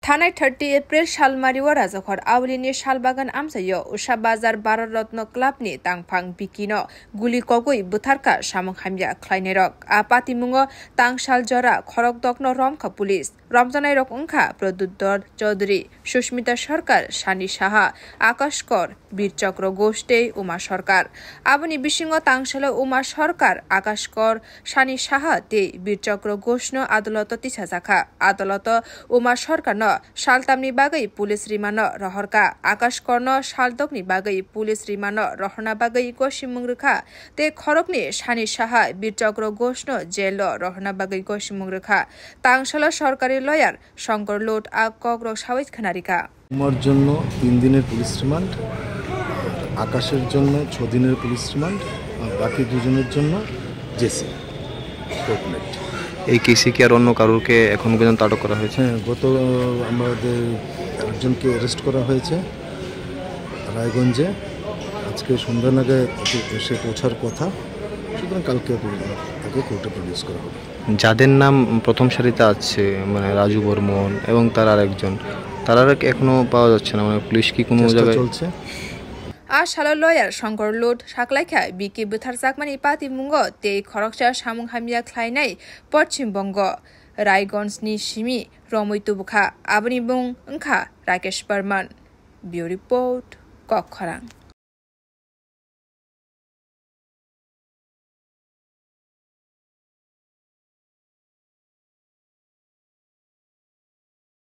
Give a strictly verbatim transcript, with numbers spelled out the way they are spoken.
Thanai thirty April salmario Rajakhor Aulini salbagan amchaio Usha Bazar Bharat Ratna Club ni tangphang Bikino guli kogwi bwtharkha samung hamya khlainairok. A patimungo tangsal jora khorokdokno romkha police. Romjanairok wngkha Pradyut Chaudhary, Sushmita Sarkar, Sani Saha, Akash Kor, Bir Chakra Ghosh tei Uma Sarkar. Aboni bisingo tangsalo Uma Sarkar, Akash Kor, Sani Saha tei Bir Chakra Ghoshno adaloto tisajakha. Adaloto Uma Sarkarno saltamni bagwi police rimano rohorkha. Akash Korno saldokni bagwi police rimano rohorna bagwi gosimung rwkha. Tei khoroknwi Sani Saha, Bir Chakra Ghoshno jailo rohorna bagwi gosimung rwkha. Tangsalo sorkari lawyer Shankar Lod a kokrok sawi khwnarikha. উমার জন্য তিন দিনের police remand, আকাশের জন্য ছ দিনের police remand, আর বাকি দুজনের জন্য জেসি কোর্ট মেট। এই কেসে কি আর অন্য কারোরকে এখন পর্যন্ত আটক করা হয়েছে? হ্যাঁ, গত, আহ, আমাদের একজনকে অ্যারেস্ট করা হয়েছে রায়গঞ্জে। আজকে সন্ধ্যা নাগাদ এসে পৌঁছার কথা, সুতরাং কালকে তাকে কোর্টে প্রডিউস করা হবে। যাদের নাম প্রথম সারিতে আছে, মানে রাজু বর্মন এবং তার আরেকজন, তারা এখনো পাওয়া যাচ্ছে না, মানে পুলিশ কি কোনো চেষ্টা জায়গায় চলছে। A salo lawyer Shankar Lod saklaikha, Biki bwtharjakmani patimungo tei khoroksa samung hamya khlainai Poschim Bongo, Raigonjni simi romwi tubukha. Aboni bung wngkha Rakesh Barman. Bureau Report, Kokkhorang.